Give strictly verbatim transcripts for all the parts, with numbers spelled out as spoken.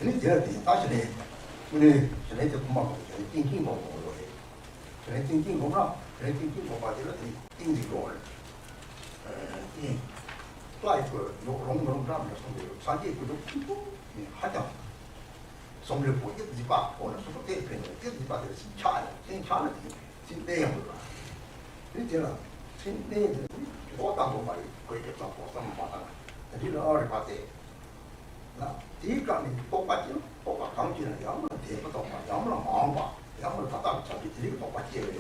དེ་ནི་དེ་ལ་དེ་ད་ཞི་ལན་དངོས་གནས་ཞི་ལན་དེ་ཁོ་མ་གོ་ཞི་ལན་ཏིང་ཏིང་གོ་གོ་ཡོད་རེད། ཞི་ལན་ཏིང་ཏིང་གོ་ན་ཞི་ལན་ཏིང་ཏིང་གོ་པ་དེ་ལ་དེ་ཏིང་དེ་གོ་རེད། ཏིང་ལྟ་ཡི་གོ་ཡོག་རོང་རོང་འདྲ་མི་སོང་གི་ཡོད། སངས་རྒྱས་ཀྱི་ལུགས་ཁྱི་པོ་ནི་ཧ་ཅང་། སོམ་རི་པོ་ཡིད་འཛིན་པ་ཁོ་ན་སོ་སོ་དེ་ཕན་ཡོད། ཡིད་འཛིན་པ་དེ་ལ་སེམས་ཆགས་ཡོད། སེམས་ཆགས་ན་དེ་སེམས་གནས་ཡོང་དགོས་པ། དེ་དེ་ལ་སེམས་གནས་དེ་ནི་ཁོ་ལྟ་དགོས་པ་རེད། ཁོའི་རྒྱབ་ལ་ཁོ་བསམ་པ་དང་དེ་འདྲ་ཨ་རེ་པ་དེ། ན་དེའི་སྐབས་ནས་རྟོག་པ་སྐྱེ་ན་རྟོག་པ་གང་སྐྱེ་ན་ཡང་མ་འདས་པ་རྟོག་པ་ཡང་མ་མ་འོངས་པ་ཡང་མ་ད་ལྟ་བྱ་བའི་དེ་རིགས་རྟོག་པ་སྐྱེ་བས།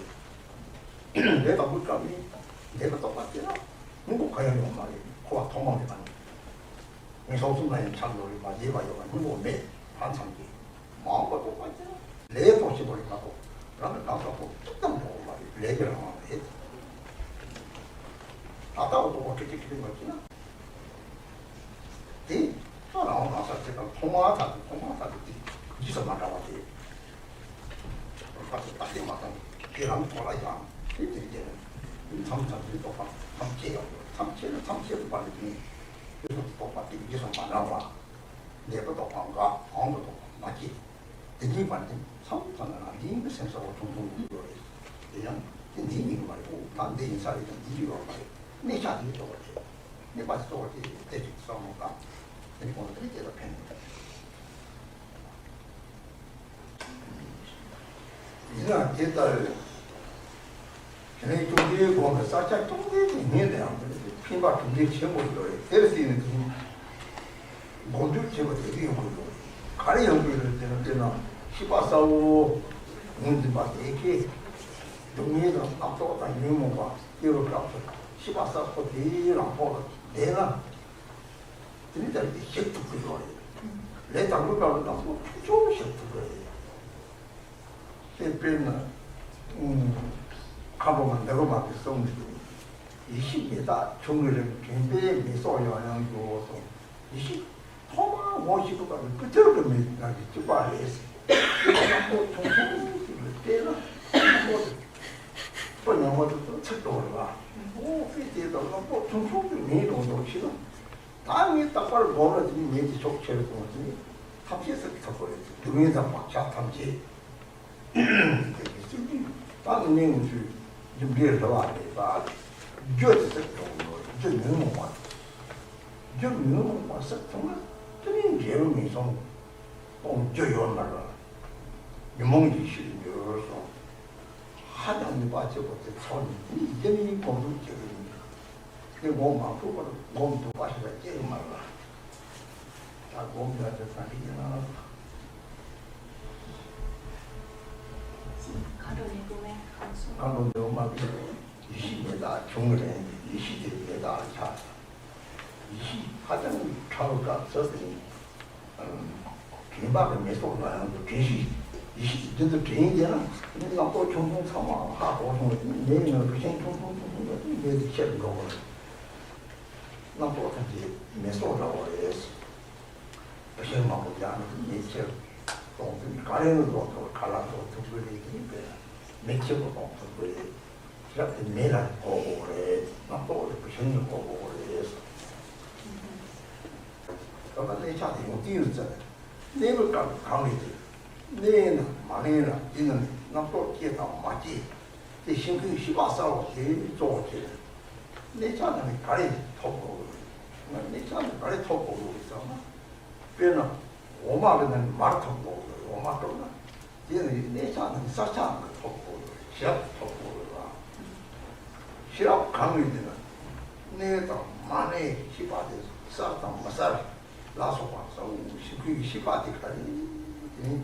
ལས་དང་པོའི་སྐབས་ནས་འདས་པ་རྟོག་པ་སྐྱེ་ན་སྔོན་འགོག་གང་ཡང་ཡོད་མ་རེད། འཁོར་བ་ཐོག་མ་མེད་པ་ནས་ངན་སོང་གསུམ་ལ་ཡང་ཆགས་ཡོད་རེད་མ། འདས་པ་ཡོད་པ་སྔོན་འགོག་མེད། ཕར་མཚམས་ཀྱི་མ་འོངས་པ་རྟོག་པ་སྐྱེ་ན་ལས་ཐོག་ཆེན་པོ་རེད་མ་གཏོགས་རང་གི་ལམ་ཐོག་ཏུ་ཅི་ཙམ་འགྲོ་བ་རེད། ལས་ཀྱི་རང་དབང་རེད། ད་ལྟ་བ་རྟོག་པ་ཁྲིག་ཁྲིག་ཁྲིག་མ་སྐྱེ་ན། དེ་ལྟ་རང་དབང་རང་སར་བྱེད་པ་མཐོང་བ་ཐག་ཏུ་མཐོང་བ་ཐག་ཏུ་དེ་རྗེས་སུ་མ་འབྲང་བ་དེ། ཕར་ཚུར་བརྟག་དཔྱད་མ་བཏང་དེ་རང་གོ་ལ་ཡང་དེ་དེར་སྐྱེ་ནས་མཚམས་མཚམས་དེ་རྟོག་པ་མཚམས་སྐྱེ་ཡོང་དགོས། མཚམས་སྐྱེ་ན་མཚམས་སྐྱེ་རུ་བར་ནས་དེ་རྗེས་སུ་རྟོག་པ་དེ་རྗེས་སུ་མ་འབྲང་བ། འདས་པ་རྟོག་པ་འགག་མ་འོངས་པ་རྟོག་པ་མ་སྐྱེ། དེ་གཉིས་བར་དེ་མཚམས་མཚམས་ན་རང་བཞིན་གྱི་སེམས་གསལ་བོ་ཆུང་ཆུང་ཡོད་རེད། དེ་ཡང་དེ་འདི་ཡིན་མ་རེད། འོ་ད་འདི་ཡིན་ས་རེད་དང་འདི་ཡོད་མ་རེད། གནས་ཆགས་དེ་གཙོ་བོ་རེད། གནས་པ་གཙོ་བོ་དེ་དེ་ཅིག་བསམ་བློ་བཏང་། དེ་ནི་གོང་དུ་དེ་སྐད་ལ་ཕན་ནས། ཡིན་ན་དེ་ལྟར། དེ་ནས་བཅོམ་ལྡན་གོང་གི་ས་ཆ་སྟོང་ལྡན་གྱི་ཉིད་ལ་ཡང་ཕན་པ་གྲུབ་འབྲས་ཆེན་པོ་ཡོད་རེད། དེར་བརྟེན་ནས་དེ་གོམ་བགྲོད་བྱེད་པ་དེ་གི་ཡོང་གི་ཡོད་རེད། ག་རེ་ཡོང་གི་ཡོད་རེད་ཟེར་ན། དཔེར་ན་ཤེས་པ་གསལ་བོ་ངོས་འཛིན་པ་དེ་གས་སྡུག་བསྔལ་དང་རྣམ་རྟོག་དང་ཉོན་མོངས་པ་སྐྱེ་བའི་སྐབས་སུ་ཤེས་པ་གསལ་བོ་དེའི་རང་ཕོག་ལ་བསྡད་ན། དེ་ནི་ད་རེས་ཞིག་ཐུབ་ཀྱི་ཡོད་རེད། ལས་དང་པོའི་སྐབས་ལ་རྣམ་རྟོག་ཆུང་ཆུང་ཞིག་ཐུབ་ཀྱི་རེད། དེ་དཔེར་ན། ཨུམ། མཁའ་འགྲོ་མ་འདི་གོ་མ་གི་གསུང་གི་འདུག། ཡེ་ཤེས་མེ་སྟག་ཁྱུང་གི་རིང་། དྲན་པས་མེ་སོགས་ཡང་ཡང་འགྱུར་རོ་གསུངས། ཡེ་ཤེས་ཐོག་མར་ངོ་ཤེས་པ་ནི་སྐུ་ཚེ་གི་མེ་ནང་གི་གཅིག་པ་རེད། རྣམ་རྟོག་ཆུང་ཆུང་ཞིག་ལ་བལྟས་ན་རྣམ་རྟོག་དེ་སྤུ་ཉག་མ་དེ་ཚོ་ཚིག་འགྲོ་རེད་པ། འོ་དཔེ་དེ་དང་རྣམ་རྟོག་ཆུང་ཆུང་ཞིག་མེད་འགྲོ་འགྲོ་ཞིག་ན། ད་ངས་རྟག་པར་སྒོམ་ལ་དེ་ནི་མེད་དེ་ཕྱོགས་ཆེར་གཏོང་དེ་ནི་ཐམས་ཅད་ཟེར་ཐུབ་པ་རེད། སྡུག་བསྔལ་དང་བག་ཆགས་ཐམས་ཅད། དེ་གི་སྲིད་དུས་ད་ནི་ནི་ངུ་ཚུལ་རྒྱུ་འབྲས་ལྷ་བ་རེད་པ། རྒྱུ་དེ་ཟེར་གཏོང་ལོ་རྒྱུ་ཉོན་མོངས་པ། རྒྱུ་ཉོན་མོངས་པ་ཟེར་གཏོང་ན་དེ་ནི་འབྲས་བུ་མི་སོང་། གཏོང་རྒྱུ་ཡོད་མ་རེད། ཉོན་མོངས་ཀྱི་ཤུལ་འགྱུར་སོང་། ཧ་ཅང་ནུས་པ་ཆེ་བོ་དེ་ཚོ་ནི་ཡིན་ཡིན་གོམས་སྒྲུབ་བྱེད་ཀྱི་ཡིན། དེ་སྒོམ་མ་ཐུབ་པར་སྒོམ་སྡུག་པ་ཞིག་ལ་སྐྱེ་གི་མ་རེད། ད་སྒོམ་ཡག་དེ་ག་འདྲ་ཡིན་ན། མཁའ་འགྲོ་ནི་སྒོམ་མེད་གང་སོང་། མཁའ་འགྲོ་འདོད་མ་གི་ཡེ་ཤེས་མེ་སྟག་ཁྱུང་གི་རིང་། ཡེ་ཤེས་དེ་མེ་སྟག་ལ་ཆགས། ཡེ་ཤེས་ཧ་ཅང་ཕྲ་བའི་སྐབས་སུ་དེ་ནི། དྲན་པ་གི་མེ་སོགས་ལ་ཡང་དུ་དྲན་ཤེས། ཡེ་ཤེས་ཀྱི་རྒྱུན་དུ་དྲན་ཡིན་ན་ནི་རྣམ་རྟོག་ཆུང་ཆུང་ཚང་མ་ཧ་གོ་སོང་བ་དེ་ནི་མེ་ཡི་ངོས་སུ་ཤིང་ཆུང་ཆུང་ཆུང་ཆུང་བ་དེ་མེ་དེ་ཆེར་འགྲོ་བ་རེད། རྣམ་རྟོག་ཐམས་ཅད་མེ་སོགས་འདྲ་བ་རེད། བུད་ཤིང་མང་པོ་བརྒྱབ་ན་དེ་མེ་ཆེར་གཏོང་དུས་ག་རེ་ནས་བཟོ་ཐུབ། ཁ་ལག་བཟོ་ཐུབ་ཀྱི་རེད། དེ་ནི་དཔེ་མེ་ཆེར་གཏོང་ཐུབ་ཀྱི་རེད། ཞབས་དེ་མེ་ལ་གོ་དགོས་རེད། རྣམ་རྟོག་དེ་བུད་ཤིང་ལ་གོ་དགོས་རེད། ད་ལྟ་གནས་ཆགས་དེ་ཡོང་དུས་ཡོད་ཚད་གནས་པའི་སྐབས་གང་རེད་དེ། གནས་ན་མ་གནས་ན་དེ་ནི་རྣམ་རྟོག་སྐྱེ་དང་མ་སྐྱེ་དེ་ཤིང་ཁུའི་ཤེས་པ་གསལ་བ་དེ་གཙོ་བོ་བྱས། གནས་ཆགས་ནི་ག་རེ་ཐོབ་དགོས་རེད། ང་གནས་ཆགས་ནི་ག་རེ་ཐོབ་དགོས་རེད་ཟེར་ན། དཔེར་ན་འོ་མ་གི་ནང་ནས་མར་ཐོབ་དགོས་རེད། འོ་མ་དཀྲོལ་ན། དེ་ནི་གནས་ཆགས་ནི་ས་ཆ་ནི་ཐོབ་དགོས་རེད། ཞབས་ཐོབ་དགོས་རེད་ལ། ཤེས་རབ་གང་ཡིན་ཟེར་ན། གནས་དང་མ་གནས་ཤེས་པ་དེ་གསལ་དང་མི་གསལ་ལ་སོགས་པ་གསལ་བོ་ཞིག་གི་ཤེས་པ་དེ་ག་རེ་ཡིན།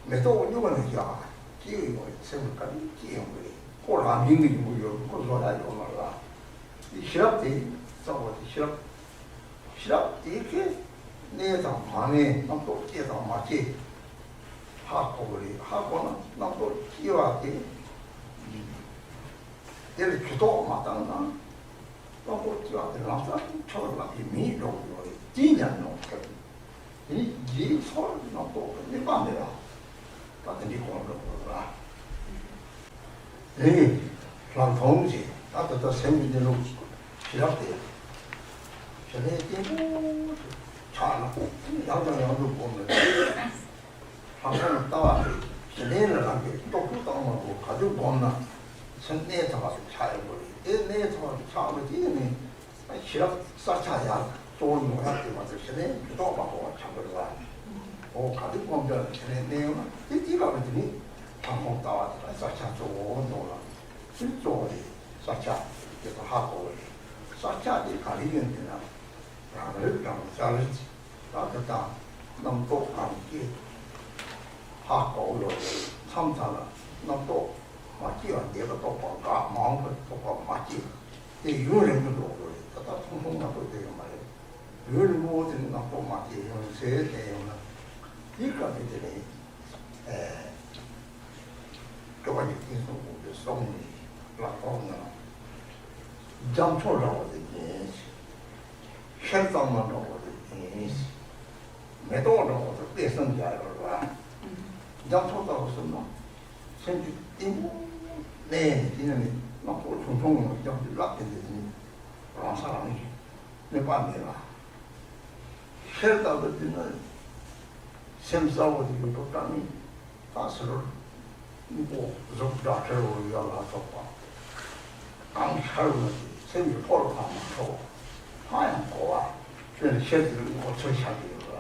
མེ་ཏོག་སྨྱུག་མ་ནས་བཞག་སྐྱེས་ཡོང་བའི་ཚེ་མི་ག་རེ་སྐྱེས་ཡོང་གི་རེད། ཁོ་རང་བཞིན་གྱི་ཡོང་གི་ཡོད། ཁོ་བཟོ་ཡ་ཡོད་མ་རེད་ལ། དེ་ཤེས་རབ་དེ་གསལ་བོ་དེ་ཤེས་རབ། ཞི་རགས་དེ་ཁའི་གནས་དང་མ་གནས་རྣམ་རྟོག་སྐྱེ་དང་མ་སྐྱེ་ཧ་གོ་གི་རེད། ཧ་གོ་ན་རྣམ་རྟོག་སྐྱེ་བ་དེ་དེ་ལ་གུ་དོག་མ་བཏང་ན་རྣམ་རྟོག་སྐྱེ་བ་དེ་ལམ་སང་ཆོག་ལབ་ཀྱི་མིང་འགྲོ་གི་ཡོད་རེད། དེ་ཉམས་མྱོང་ཐེབས། དེ་ནི་རྗེས་ཚོར་རྣམ་རྟོག་གི་གནས་པ་མེད་པ། ད་དེ་འདྲའི་གོང་འགྲོ་དགོས་ལ། དེ་ནི་ལམ་མཐོང་ཞིང་ད་ལྟ་ད་སེམས་ཀྱི་གནས་ལུགས་ཞི་རགས་དེ། ཞི་གནས་བརྟན་པོ་ཆོས་ ཆགས་ན་ཡང་དང་ཡང་དུ་སྒོམ་ལ། ལྷག་པར་དུ་ལྟ་བ་དེ་ཞི་གནས་ལ་རང་གི་རྟོགས་ཚུལ་དང་མ་གོ་ག་དུས་སྒོམ་ན་སེམས་གནས་ཐུབ་པ་ཞིག་ཆགས་ཡོང་གི་རེད། དེ་གནས་ཐུབ་པ་ཞིག་ཆགས་པ་དེ་ནི་ཞི་རགས་བསགས་ཆགས་ཡར་གཙོ་བོ་ཉོག་ཡག་དེ་མ་ཚད་ཞི་གནས་མི་རྟོག་པ་གོ་བ་ཆགས་པ་རེད་བ། འོ་ག་དུས་སྒོམ་དུས་ལ་ཞི་གནས་གནས་ཡོང་ན་དེ་དེ་ག་བ་དེ་ནི་དང་པོ་ལྟ་བ་དེ་ལ་བསགས་ཆགས་གཙོ་བོ་འདུག་ལ། དེ་གཙོ་བོ་རེད། བསགས་ཆགས་དེ་ཚོ་ཧ་གོ་བ་རེད། བསགས་ཆགས་དེ་ག་རེ་ཡོད་འདུག་ན། རང་རིག་རང་རྩལ་རིག་ད་དེ་དང་རྣམ་རྟོག་གང་སྐྱེ་ཧ་གོ་ལོ། མཚམས་མཚམས་ལ་རྣམ་རྟོག་མ་སྐྱེ་བ་འདས་པ་རྟོགས་པ་འགག་མ་འོངས་པ་རྟོགས་པ་མ་སྐྱེ་དེ་ཡུན་རིང་པོ་འགྲོ་དགོས་རེད། ད་ལྟ་ཐུང་ཐུང་རྣམ་རྟོག་དེ་ཡོད་མ་རེད། ཡུན་རིང་པོ་དེ་ནི་རྣམ་རྟོག་མ་སྐྱེ་ཡུན་ཟེར་དེ་ཡོང་ན་དེ་སྐབས་དེ་དེ་ནི་ཨེ། སྐྱོབ་པ་ཉིད་ཀུན་གསུང་དགོངས་པའི་གསུང་ནི་ལ་ཐོག་ན་རྒྱ་མཚོ་འདྲ་བོ་དེ་ཡིན། ཤེལ་གཙང་མ་འདྲ་བོ་དེ་ཡིན། མེ་ཏོག་འདྲ་བོ་དེ་དཔེ་སྲུང་བྱ་ཡོད་ར། རྒྱ་མཚོ་ལྟ་བུ་གསུངས་ན་སེམས་ཀྱི་གཏིང་པོ་གནས་ནས་དེ་ནས་ནི་རྣམ་རྟོག་ཆུང་ཆུང་ཡོང་བ་རྒྱ་མཚོའི་རླབས་དེ་འདྲ་ནི་རང་ས་རང་ཡིན། གནོད་པ་མེད་ལ། ཤེལ་ལྟ་བུ་དེ་ནི་སེམས་གསལ་བོ་དེ་ཡོད་དོ་ཀྲ་མི་ད་ཟེར་རོ། དངོས་པོ་གཟུགས་སྒྲ་དྲི་རོ་ཡོད་ལ་སོགས་པ་གང་ཤར་བ་དེ་སེམས་ཀྱི་ཐོག་ལ་ཕར་མ་འཕྲོ། ཕར་ཡང་གོ་བ་དེ་ནི་ཤེལ་དེ་དངོས་པོ་ཚུར་ཤར་གྱི་ཡོད་ལ།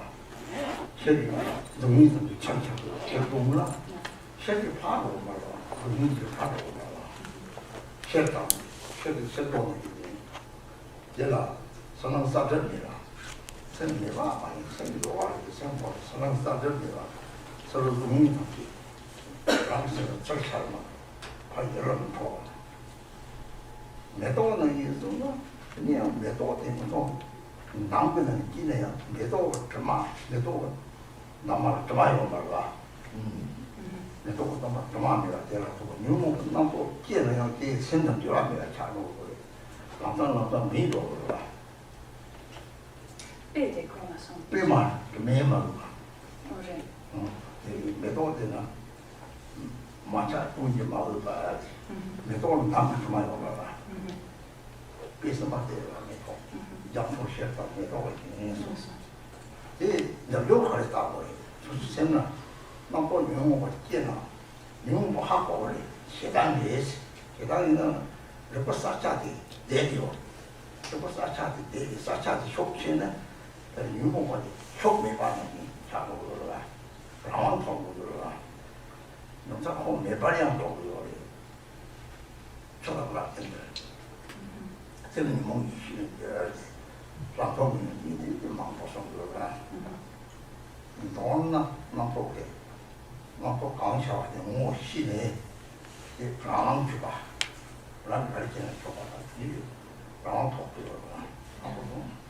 ཤེལ་གྱི་སྡུག་བསྔལ་ཙམ་གྱི་ཆར་ཆགས་པའི་ཤེལ་སྡུག་ལ། ཤེལ་གྱི་ཕར་འགྲོ་མ་ལ་སྡུག་བསྔལ་གྱི་ཕར་འགྲོ་མ་ལ། ཤེལ་དང་ཤེལ་གྱི་ཤེལ་སྡུག་ལ་གྱུར་ནས། དེ་ལ་བསོད་ནམས་བསགས་གྲབས་མེད་ལ། སེམས་མེད་པ་མ་ཡིན་སེམས་འགྲོ་བ་རེད། སེམས་པོ་བསོད་ནམས་བསགས་གྲབས་མེད་ལ། ས་རུ་ལུང་མིན་ཐམས་ཅད་རང་སེམས་ལ་ཚུར་ཤར་མ་ཕར་ཡུལ་ལ་མི་འཕྲོ་བ། མེ་ཏོག་ནང་ཡིན་གསུངས་ན་དེ་ནི་ཡང་མེ་ཏོག་དེ་མི་མཐོང་། མདངས་ཀྱི་ནང་སྐྱེས་ན་ཡང་མེ་ཏོག་གི་དྲི་མ་མེ་ཏོག་གི་འདབ་མ་ལ་དྲི་མ་ཡོད་མ་རེད་པ། མེ་ཏོག་གི་འདབ་མ་དྲི་མ་མེད་པ་དེ་ལ་སོགས་པ་ཉོན་མོངས་ཀྱི་རྣམ་རྟོག་སྐྱེས་ན་ཡང་དེའི་སེམས་དང་འབྲེལ་བ་མེད་པ་ཆགས་འགྲོ་གི་རེད། ལམ་སང་ལམ་སང་མེད་འགྲོ་གི་རེད་པ། དཔེ་དེ་གོ་མ་སོང་། དཔེ་མ་དྲི་མས་མ་རུང་བ། འོ་རེད། ཨང་། དེ་མེ་ཏོག་དེ་ན་མ་ཆགས་ཀུན་གྱིས་མ་གོས་པ། མེ་ཏོག་ལ་འདམ་གྱི་དྲི་མ་ཡོད་པ་ལ། དཔེ་གསུམ་པ་དེ་ལ་མེ་ཏོག་རྒྱ་མཚོ་ཤེལ་དང་མེ་ཏོག་ཡིན་སོང་། དེ་ཉམས་འགྱུར་ག་རེ་བཏགས་པ་རེད། སོ་སོའི་སེམས་ན་རྣམ་རྟོག་ཉོན་མོངས་པ་སྐྱེས་ན་ཉོན་མོངས་པ་ཧ་གོ་བ་རེད། ཞེ་སྡང་རེད། ཞེ་སྡང་ཡིན་ན་རིག་པ་བསགས་ཆགས་དེ་བསྡད་དེ་ཡོད། རིག་པ་བསགས་ཆགས་དེ་བསྡད་དེ་བསགས་ཆགས་དེ་ཤུགས་ཆེ་ན་ཉོན་མོངས་པ་དེ་ཤུགས་མེད་པ་ནང་བཞིན་ཆགས་འགྲོ་གི་ཡོད་རེད་པ། རང་དབང་ཐོབ་འགྲོ་གི་ཡོད་རེད་པ། ཉོན་མོངས་ཁོང་མེད་པར་ཡང་འགྲོ་གི་ཡོད་རེད། ཆོས་ལ་བསླབ་སྟེ་འདིར། སེམས་ཉོན་མོངས་ཡེ་ཤེས་ནི་འདིར། ལམ་ཐོབ་མིན་ཡིན་ཏེ་མང་པོ་གསུངས་ཡོད་ལ། མདོར་ན་རྣམ་རྟོག་དེ། རྣམ་རྟོག་གང་ཤར་བ་དེ་ངོ་ཤེས་ནས། དེ་རང་ལམ་གྱུར་པ། རང་ག་རེ་བྱས་ན་ཆོག་པ་དང་དེ་རང་ཐོབ་ཏུ་ཡོད་ལ། རྣམ་རྟོག་དང་།